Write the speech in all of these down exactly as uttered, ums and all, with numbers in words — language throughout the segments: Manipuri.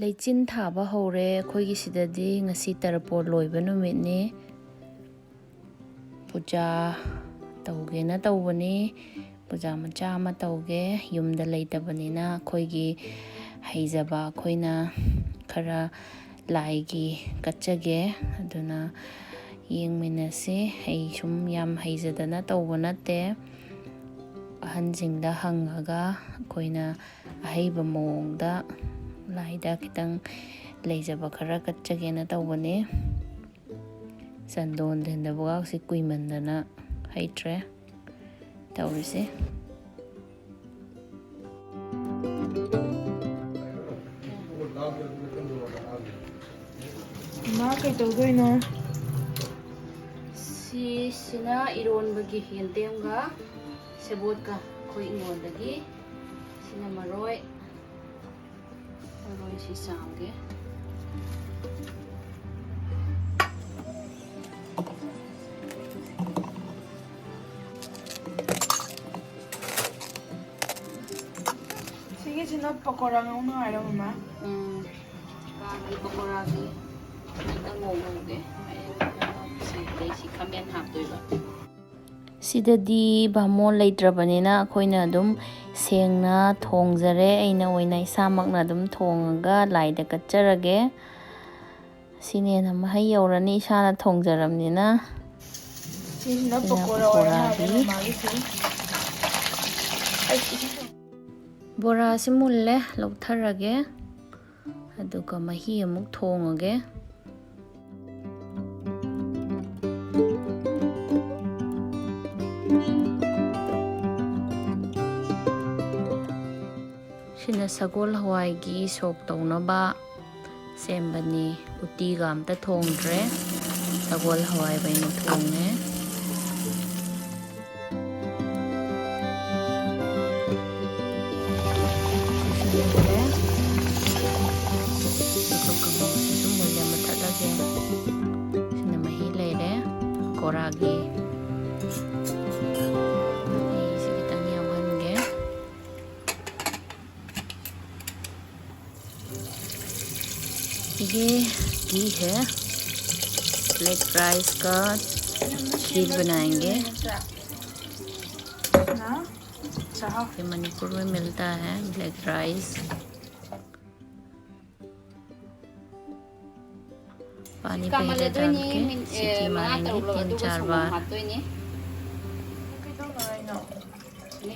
ꯂꯩꯆꯤꯟ ꯊꯥꯕ ꯍꯧꯔꯦ ꯑꯩꯈꯣꯏꯒꯤ ꯁꯤꯗꯗꯤ꯫ ꯉꯁꯤ ꯇꯔꯄꯣꯟ ꯂꯣꯏꯕ ꯅꯨꯃꯤꯠꯅꯤ꯫ ꯄꯨꯖꯥ ꯇꯧꯒꯦꯅ ꯇꯧꯕꯅꯤ꯫ ꯄꯨꯖꯥ ꯃꯆꯥ ꯑꯃ ꯇꯧꯒꯦ꯫ ꯌꯨꯝꯗ ꯂꯩꯇꯕꯅꯤꯅ ꯑꯩꯈꯣꯏꯒꯤ ꯍꯩꯖꯕ ꯑꯩꯈꯣꯏꯅ ꯈꯔ ꯂꯥꯏꯒꯤ ꯀꯠꯆꯒꯦ꯫ ꯑꯗꯨꯅ ꯌꯦꯡꯃꯤꯟꯅꯁꯤ꯫ ꯑꯩ ꯁꯨꯝ ꯌꯥꯝ ꯍꯩꯖꯗꯅ ꯇꯧꯕ ꯅꯠꯇꯦ꯫ ꯑꯍꯟꯁꯤꯡꯗ ꯍꯪꯉꯒ ꯑꯩꯈꯣꯏꯅ ꯑꯍꯩꯕ ꯃꯑꯣꯡꯗ ꯂꯥꯏꯗ ꯈꯤꯇꯪ ꯂꯩꯖꯕ ꯈꯔ ꯀꯠꯆꯒꯦꯅ ꯇꯧꯕꯅꯦ꯫ ꯆꯟꯗꯣꯟ ꯊꯤꯟꯗꯕꯒꯁꯤ ꯀꯨꯏꯃꯟꯗꯅ ꯍꯩꯇ꯭ꯔꯦ ꯇꯧꯔꯤꯁꯦ꯫ ꯏꯃꯥ, ꯀꯩ ꯇꯧꯗꯣꯏꯅꯣ? ꯁꯤꯁꯤꯅ ꯏꯔꯣꯟꯕꯒꯤ ꯌꯦꯟꯗꯦꯝꯒ ꯁꯦꯕꯣꯠꯀ ꯑꯩꯈꯣꯏ ꯏꯪꯈꯣꯜꯗꯒꯤ꯫ ꯁꯤꯅ ꯃꯔꯣꯏ, ꯃꯔꯣꯏꯁꯤ ꯆꯥꯝꯒꯦ꯫ ꯁꯤꯒꯤꯁꯤꯅ ꯄꯀꯣꯔꯥ ꯉꯧꯅꯉꯥꯏꯔꯣ, ꯃꯃꯥ? ꯎꯝ, ꯉꯥꯒꯤ ꯄꯀꯣꯔꯥꯒꯤ ꯈꯤꯇꯪ ꯉꯧꯍꯧꯒꯦ꯫ ꯑꯩ ꯁꯤꯗꯩ ꯁꯤ ꯈꯥꯃꯦꯟ ꯍꯥꯞꯇꯣꯏꯕ꯫ ꯁꯤꯗꯗꯤ ꯕꯥꯃꯣꯟ ꯂꯩꯇ꯭ꯔꯕꯅꯤꯅ ꯑꯩꯈꯣꯏꯅ ꯑꯗꯨꯝ ꯁꯦꯡꯅ ꯊꯣꯡꯖꯔꯦ꯫ ꯑꯩꯅ ꯑꯣꯏꯅ ꯏꯁꯥꯃꯛꯅ ꯑꯗꯨꯝ ꯊꯣꯡꯉꯒ ꯂꯥꯏꯗ ꯀꯠꯆꯔꯒꯦ꯫ ꯁꯤꯅ ꯍꯦꯟꯅ ꯃꯍꯩ ꯌꯧꯔꯅꯤ ꯏꯁꯥꯅ ꯊꯣꯡꯖꯔꯕꯅꯤꯅ꯫ ꯁꯤꯁꯤꯅ ꯁꯤꯅ ꯄꯀꯣꯔꯥ ꯑꯣꯏꯔ ꯃꯥꯜꯂꯦ ꯄꯀꯣꯔꯥꯒꯤ꯫ ꯃꯃꯥꯒꯤꯁꯦ꯫ ꯑꯩ ꯁꯤꯁꯨ ꯊꯣꯡ- ꯕꯣꯔꯥꯁꯤ ꯃꯨꯜꯂꯦ, ꯂꯧꯊꯔꯒꯦ꯫ ꯑꯗꯨꯒ ꯃꯍꯤ ꯑꯃꯨꯛ ꯊꯣꯡꯉꯒꯦ꯫ ꯁꯤꯅ ꯁꯒꯣꯜ ꯍꯋꯥꯏꯒꯤ ꯁꯣꯛ ꯇꯧꯅꯕ ꯁꯦꯝꯕꯅꯤ꯫ ꯎꯇꯤꯒ ꯑꯝꯇ ꯊꯣꯡꯗ꯭ꯔꯦ, ꯁꯒꯣꯜ ꯍꯋꯥꯏ ꯑꯣꯏꯅ ꯊꯣꯡꯉꯦ꯫ ꯁꯤꯁꯨ ꯂꯩꯔꯦ꯫ ꯑꯗꯨꯒ ꯀꯥꯡꯍꯧꯁꯤꯁꯨ ꯃꯨꯜꯂꯦ, ꯃꯨꯊꯠꯂꯒꯦ꯫ ꯁꯤꯅ ꯃꯍꯤ ꯂꯩꯔꯦ ꯀꯣꯔꯥꯒꯤ꯫ ꯃꯍꯤꯁꯤ ꯈꯤꯇꯪ ꯌꯥꯎꯍꯟꯒꯦ꯫ ये घी है, ब्लैक राइस का खीर बनाएंगे। ये मणिपुर में मिलता है ब्लैक राइस। पानी पहले डाल के सीटी मारेंगे तीन चार बार।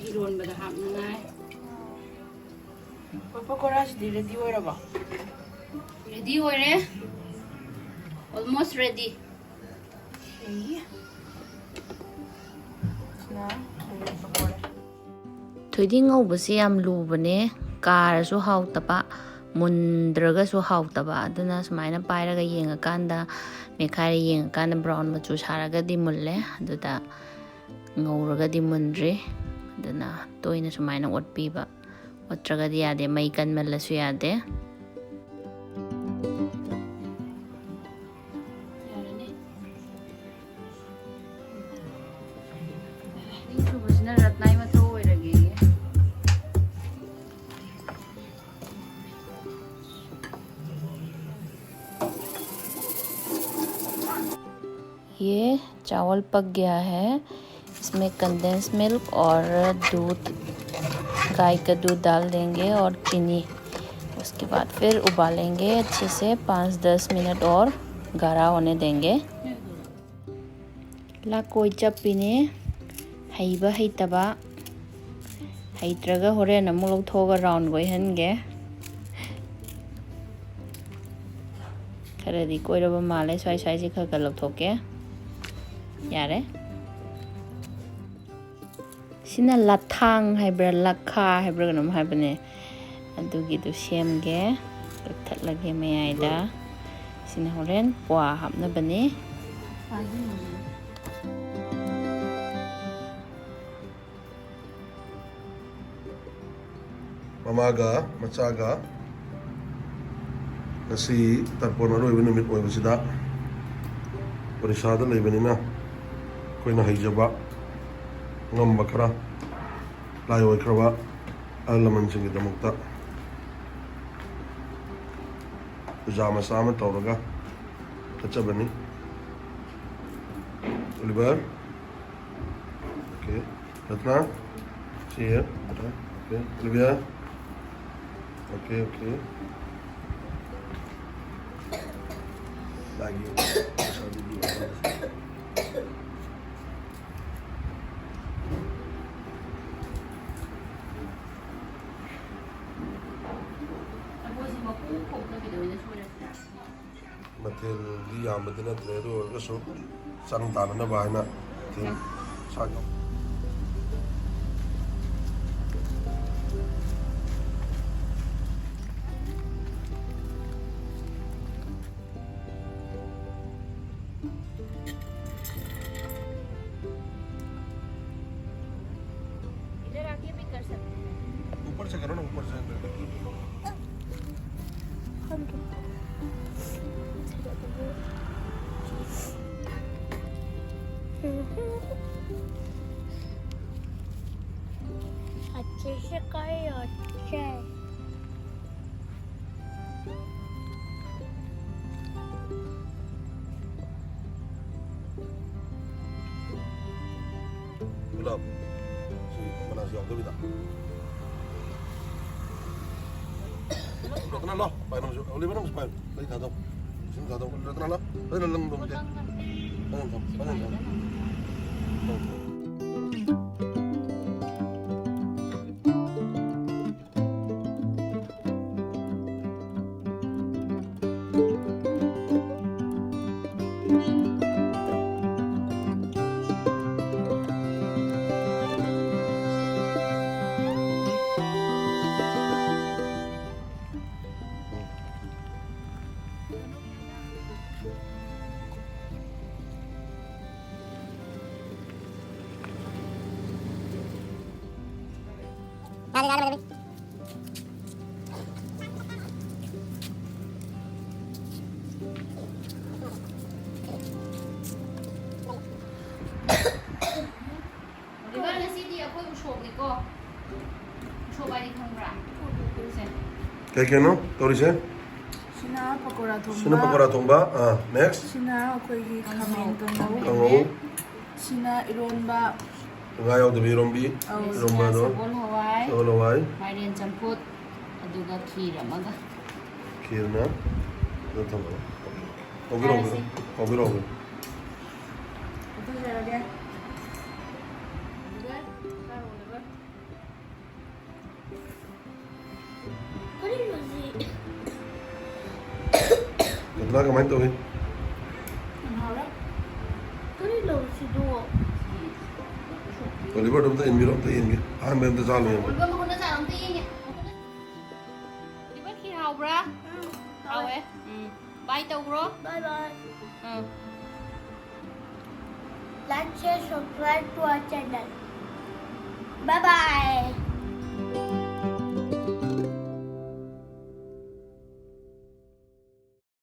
ꯏꯔꯣꯟꯕꯗ ꯍꯥꯞꯅꯉꯥꯏ꯫ ꯑꯩꯈꯣꯏ ꯄꯀꯣꯔꯥꯁꯤꯗꯤ ꯔꯦꯗꯤ ꯑꯣꯏꯔꯕꯣ? ꯔꯦꯗꯤ ꯑꯣꯏꯔꯦ꯫ Almost ready. ꯊꯣꯏꯗꯤꯡ ꯉꯧꯕꯁꯦ ꯌꯥꯝ ꯂꯨꯕꯅꯦ꯫ ꯀꯥꯔꯁꯨ ꯍꯥꯎꯇꯕ, ꯃꯨꯟꯗ꯭ꯔꯒꯁꯨ ꯍꯥꯎꯇꯕ꯫ ꯑꯗꯨꯅ ꯁꯨꯃꯥꯏꯅ ꯄꯥꯏꯔꯒ ꯌꯦꯡꯉꯀꯥꯟꯗ, ꯃꯦꯠꯈꯥꯏꯔ ꯌꯦꯡꯉꯀꯥꯟꯗ ꯕ꯭ꯔꯥꯎꯟ ꯃꯆꯨ ꯁꯥꯔꯒꯗꯤ ꯃꯨꯜꯂꯦ꯫ ꯑꯗꯨꯗ ꯉꯧꯔꯒꯗꯤ ꯃꯨꯟꯗ꯭ꯔꯤ꯫ ꯑꯗꯨꯅ ꯇꯣꯏꯅ ꯁꯨꯃꯥꯏꯅ ꯑꯣꯠꯄꯤꯕ꯫ ꯑꯣꯠꯇ꯭ꯔꯒꯗꯤ ꯌꯥꯗꯦ, ꯃꯩ ꯀꯟꯃꯜꯂꯁꯨ ꯌꯥꯗꯦ꯫ ꯌꯥꯔꯅꯤ꯫ ꯅꯤꯡꯊꯧꯕꯁꯤꯅ ꯔꯠꯅꯥꯏ ꯃꯊꯧ ꯑꯣꯏꯔꯒꯦꯌꯦ꯫ ये चावल पक गया है। इसमें कंडेंस मिल्क और दूध, गाय का दूध डाल देंगे और चीनी। उसके बाद फिर उबालेंगे अच्छे से, पाँच दस मिनट और गाढ़ा होने देंगे। ꯂꯥꯀꯣꯏ ꯆꯞꯄꯤꯅꯦ꯫ ꯍꯩꯕ ꯍꯩꯇꯕ, ꯍꯩꯇ꯭ꯔꯒ ꯍꯣꯔꯦꯟ ꯑꯃꯨꯛ ꯂꯧꯊꯣꯛꯑꯒ ꯔꯥꯎꯟ ꯀꯣꯏꯍꯟꯒꯦ꯫ ꯈꯔꯗꯤ ꯀꯣꯏꯔꯕ ꯃꯥꯜꯂꯦ꯫ ꯁ꯭ꯋꯥꯏ ꯁ꯭ꯋꯥꯏꯁꯦ ꯈꯔ ꯈꯔ ꯂꯧꯊꯣꯛꯀꯦ꯫ ꯌꯥꯔꯦ꯫ ꯁꯤꯅ ꯂꯊꯥꯡ ꯍꯥꯏꯕ꯭ꯔꯥ, ꯂꯈꯥ ꯍꯥꯏꯕ꯭ꯔꯥ ꯀꯩꯅꯣꯝ ꯍꯥꯏꯕꯅꯦ꯫ ꯑꯗꯨꯒꯤꯗꯨ ꯁꯦꯝꯒꯦ꯫ ꯀꯛꯊꯠꯂꯒꯦ ꯃꯌꯥꯏꯗ꯫ ꯁꯤꯅ ꯍꯣꯔꯦꯟ ꯀ꯭ꯋꯥ ꯍꯥꯞꯅꯕꯅꯦ꯫ ꯃꯃꯥꯒ ꯃꯆꯥꯒ ꯉꯁꯤ ꯇꯔꯄꯣꯟ ꯑꯔꯣꯏꯕ ꯅꯨꯃꯤꯠ ꯑꯣꯏꯕꯁꯤꯗ ꯑꯣꯔꯤꯁꯥꯗ ꯂꯩꯕꯅꯤꯅ ꯑꯩꯈꯣꯏꯅ ꯍꯩꯖꯕ ꯉꯝꯕ ꯈꯔ ꯂꯥꯏ ꯑꯣꯏꯈ꯭ꯔꯕ ꯑꯍꯜ ꯂꯃꯟꯁꯤꯡꯒꯤꯗꯃꯛꯇ ꯄꯨꯖꯥ ꯃꯆꯥ ꯑꯃ ꯇꯧꯔꯒ ꯆꯠꯆꯕꯅꯤ꯫ Oliver, okay. Ratna, see here. Okay. Olivia, okay, okay. ꯂꯥꯛꯑꯒꯦ꯫ ꯑꯕꯣꯛꯁꯤ ꯃꯀꯨ ꯈꯣꯛꯇ ꯀꯩꯗꯧꯔꯤꯅꯣ ꯁꯣꯏꯔꯁꯤꯅ? ꯃꯊꯦꯜꯗꯤ ꯌꯥꯝꯕꯗꯤ ꯅꯠꯇ꯭ꯔꯦ, ꯑꯗꯨ ꯑꯣꯏꯔꯒꯁꯨ ꯆꯥꯡ ꯇꯥꯅꯅꯕ ꯍꯥꯏꯅ ꯃꯊꯦꯜ ꯁꯥ ꯉꯥ꯫ इधर आके भी कर सकते हैं। ऊपर से करो ना, ऊपर से। अच्छे से करो, अच्छे। ꯄꯨꯂꯞ꯫ ꯁꯤ ꯃꯅꯥꯁꯤ ꯌꯥꯎꯗꯕꯤꯗ꯫ ꯔꯇꯅꯥ, ꯂꯥꯎ꯫ ꯄꯥꯏ ꯅꯪꯁꯨ꯫ ꯑꯣꯂꯤꯚꯔ ꯅꯪꯁꯨ ꯄꯥꯏ꯫ ꯂꯩ ꯊꯥꯗꯧ꯫ ꯏꯁꯤꯡ ꯊꯥꯗꯧ꯫ ꯔꯇꯅꯥ, ꯂꯥꯎ꯫ ꯐꯖꯅ ꯂꯪꯗꯧ ꯅꯠꯇꯦ꯫ ꯐꯖꯅ ꯊꯝ꯫ ꯐꯖꯅ ꯊꯝ꯫ ꯑꯣꯂꯤꯚꯔ, ꯉꯁꯤꯗꯤ ꯑꯩꯈꯣꯏ ꯎꯁꯣꯞꯅꯤꯀꯣ꯫ ꯎꯁꯣꯞ ꯍꯥꯏꯗꯤ ꯈꯪꯕ꯭ꯔꯥ? ꯁꯦ꯫ ꯀꯩ ꯀꯩꯅꯣ ꯇꯧꯔꯤꯁꯦ? ꯁꯤꯅ ꯄꯀꯣꯔꯥ ꯊꯣꯡꯕ꯫ ꯁꯤꯅ ꯄꯀꯣꯔꯥ ꯊꯣꯡꯕ, ꯑꯥ, next. ꯁꯤꯅ ꯑꯩꯈꯣꯏꯒꯤ ꯈꯥꯃꯦꯟ ꯀꯥꯡꯉꯧ꯫ ꯀꯥꯡꯉꯧ. ꯁꯤꯅ ꯏꯔꯣꯟꯕ꯫ ꯉꯥ ꯌꯥꯎꯗꯕ ꯏꯔꯣꯝꯕꯤ. ꯑꯧ, ꯏꯔꯣꯝꯕꯗꯣ. ꯁꯒꯣꯜ ꯍꯋꯥꯏ, ꯁꯒꯣꯜ ꯍꯋꯥꯏ. ꯃꯥꯏꯔꯦꯟ ꯆꯝꯐꯨꯠ, ꯑꯗꯨꯒ ꯈꯤꯔ ꯑꯃꯒ. ꯈꯤꯔꯅ. ꯑꯗꯨ ꯊꯝꯃꯣ. ꯍꯧꯕꯤꯔꯣ, ꯍꯧꯕꯤꯔꯣ. ꯆꯥꯔꯁꯤ. ꯍꯧꯕꯤꯔꯣ, ꯍꯧꯕꯤꯔꯣ. ꯑꯗꯨ ꯂꯩꯔꯒꯦ꯫ ꯀꯔꯤꯅꯣ ꯁꯤ? ꯀꯇꯅꯥ ꯀꯃꯥꯏꯅ ꯇꯧꯏ? ꯌꯥꯝ ꯍꯥꯎꯔꯦ꯫ ꯀꯔꯤꯅꯣ ꯁꯤꯗꯨꯕꯣ? ꯑꯣꯂꯤꯚꯔꯗꯣ ꯑꯝꯇ ꯏꯟꯕꯤꯔꯣ, ꯑꯝꯇ ꯏꯟꯒꯦ. ꯑꯍꯥꯟꯕ ꯑꯝꯇ ꯆꯥ ꯂꯣꯏ. ꯑꯣꯏꯕ ꯃꯈꯨꯠꯅ ꯆꯥ ꯑꯝꯇ ꯌꯦꯡꯒꯦ. ꯑꯣꯂꯤꯚꯔ, ꯈꯤꯔ ꯍꯥꯎꯕ꯭ꯔꯥ? ꯍꯥꯎꯋꯦ. ꯎꯝ. ꯕꯥꯏ ꯇꯧꯈ꯭ꯔꯣ. Bye bye. Um. Like, share, subscribe to our channel. Bye bye.